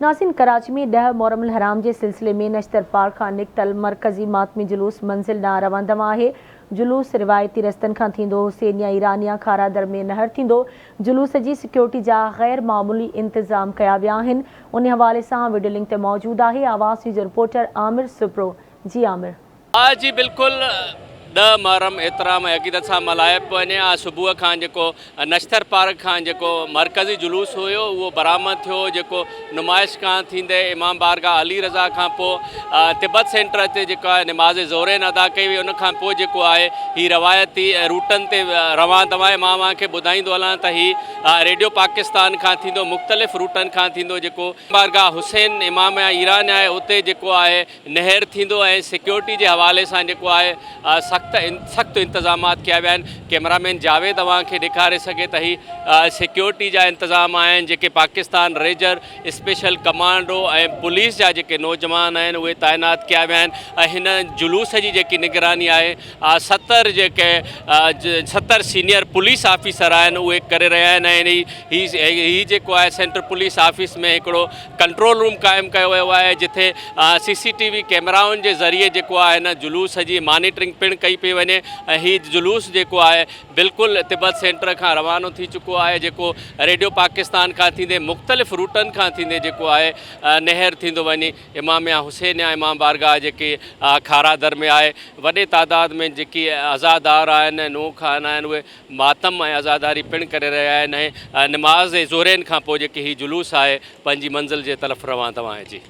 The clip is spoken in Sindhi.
ناظرين ڪراچي ۾ ڏهه محرم الحرام جي سلسلي ۾ نشتر پارڪ کان نڪتل مرڪزي ماتمي جلوس منزل ڏانهن روان دوان آهي. جلوس روايتي رستن کان ٿيندو حسينيه ايرانيه کارادر ۾ نهر ٿيندو. جلوس جي سيڪيورٽي جا غير معمولي انتظام ڪيا ويا آهن. انهي حوالي سان وڊيو لنڪ تي موجود آهي آواز نيوز جو رپورٽر عامر سپرو جي عامر. ها جي بلڪل ڏهه محرم احترام ۽ عقيدت سان ملهايو پيو وڃي آ صبح کان جيڪو نشتر پارڪ کان جيڪو مرڪزي جلوس هيو اهو برآمد ٿيو جيڪو نمائش کان ٿيندي امام بارگاهه علي رضا کان پوء تبت سينٽر تي جيڪو آهي نماز ظهرين ادا ڪئي وئي ان کان پوء جيڪو آهي هي روايتي روٽن تي روان دوان آهي مان اوهان کي ٻڌائيندو هلان ته هي ريڊيو پاڪستان کان ٿيندو مختلف روٽن کان ٿيندو جيڪو بارگاهه حسين امام ايران آهي اتي جيڪو آهي نهر ٿيندو ۽ سيڪيورٽي جي حوالي سان جيڪو آهي سخت سخت انتظامات ڪيا ويا آهن ڪيمرا مين جاويد اوهان کي ڏيکاري سگهي ته هي سيڪيورٽي جا انتظام آهن جيڪي Pakistan ranger special commando ۽ police جا جيڪي نوجوان آهن اهي تعينات ڪيا ويا آهن ۽ هن جلوس جي جيڪي نگراني آهي 70 جيڪي 70 سينيئر پوليس آفيسر آهن اهي ڪري رهيا آهن ۽ هي هي جيڪو آهي سينٽر پوليس آفيس ۾ هڪڙو ڪنٽرول روم قائم ڪيو ويو آهي جٿي سي سي ٽي وي ڪيمرائن جي ذريعي جيڪو آهي هن جلوس جي مانيٽرنگ پڻ ڪئي پئي وڃي ۽ هي جلوس جيڪو آهي بلڪل تبت سينٽر کان روانو ٿي چڪو آهي جيڪو ريڊيو پاڪستان کان ٿيندي مختلف روٽن کان ٿيندي جيڪو آهي نهر ٿيندو وڃي اماميه حسينيه امام بارگاهه جيڪي کارا در ۾ آهي وڏي تعداد ۾ جيڪي عزادار آهن نو خان آهن اهي ماتم ۽ عزاداري پڻ ڪري رهيا آهن ۽ نماز ظهرين کان پوء جيڪي هي جلوس آهي پنهنجي منزل جي طرف روان دوان آهي جي.